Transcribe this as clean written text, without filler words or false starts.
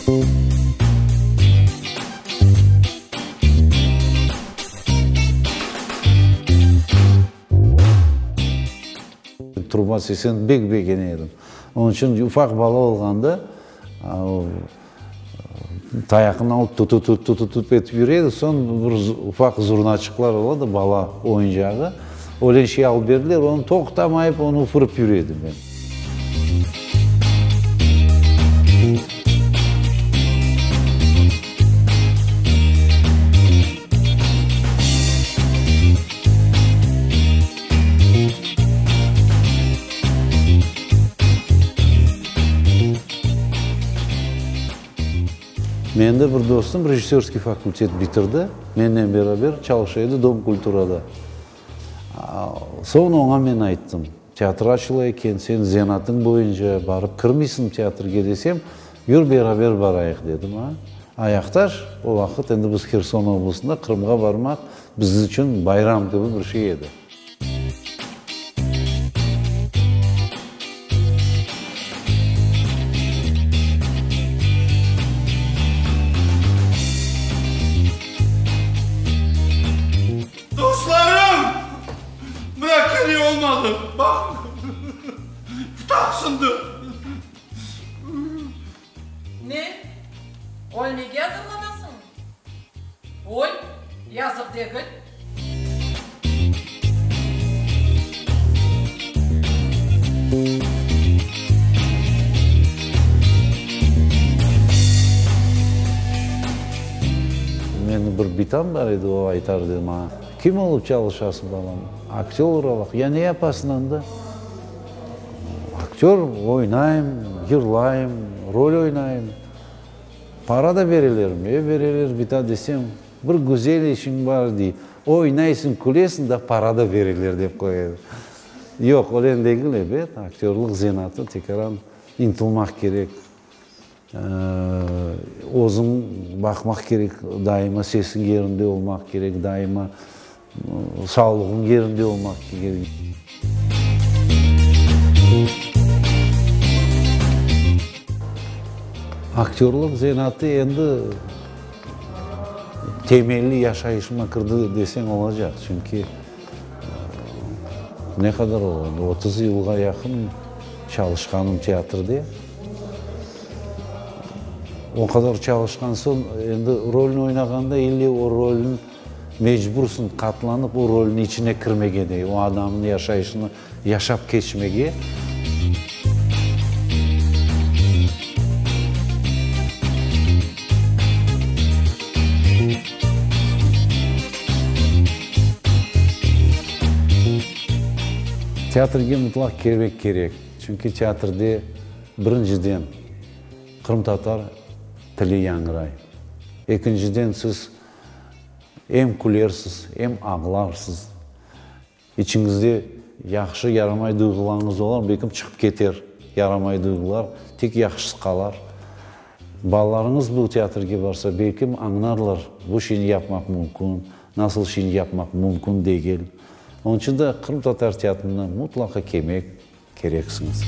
Truba sesini bek begene edim. Onıñ içün ufaq bala olğanda tayaqını alıp tu-tu-tut, tu-tu-tut etip yüre edi. Soñ bir ufaq zurnaçıqlar ola da, bala oyuncağı, öyle şey alıp berdiler, onı toqtamayıp onı üfürip yüre edim men. Mende bir dostum rejissörskiy fakultet bitirdi, mennen beraber çalışa edi Dom kulturada. Soñ oña men ayttım, teatr açıla eken, sen zenatıñ boyunca barıp kirmeysiñ teatrge desem, yür beraber barayıq dedim. A, ayaqtaş, o vaqıt endi biz Herson oblastında Qırımğa barmaq biz içün bayram kibi bir şey edi. Dostlarım! Mına kene olmadı, baq, pıtaq sındı. Ne? Ölmege azırlanasıñmı? Öl, yazıq degil. Menim bir bitam bar edi, o aytar edi maña, Kim olıp çalışasıñ, balam? Aktör olaraq. Ya ne yapasıñ anda? Aktör, oynayım, yırlayım, rol oynayım. Para da berelermi? E, bereler, bita, desem, bir güzel işiñ bar, dey. Oynaysıñ, külesiñ da, para da bereler, dep qoya edi. Yoq, öyle degil, ebet, aktörlıq zenaatı, tekaran ıntılmaq kerek. Özüñ baqmaq kerek, daima sesiñ yerinde olmaq kerek, daima sağlığıñ yerinde olmaq kerek. Aktörlıq zenaatı endi temelli yaşayışıma kirdi deseñ olacaq, çünki ne qadar oldı, 30 yılğa yaqın çalışqanım teatrde. O qadar çalışqan soñ, endi rolni oynağanda ille o rolniñ mecbursıñ qatlanıp o rolniñ içine kirmege dey, o adamnıñ yaşayışını yaşap keçmege. Teatrge mıtlaq kelmek kerek, çünki teatrde birinciden qırımtatar tili yañğıray, ekinciden siz em külersiz, em ağlarsız, içiñizde yahşı, yaramay duyğularıñız olar, belkim çıqıp keter yaramay duyğular, tek yahşısı qalar. Balalarıñız bu teatrge barsa, belkim añlarlar, bu şeyni yapmaq mümkün, nasıl şeyni yapmaq mümkün degil. Onıñ içün de qırımtatar teatrına mutlaqa kelmek kereksiñiz.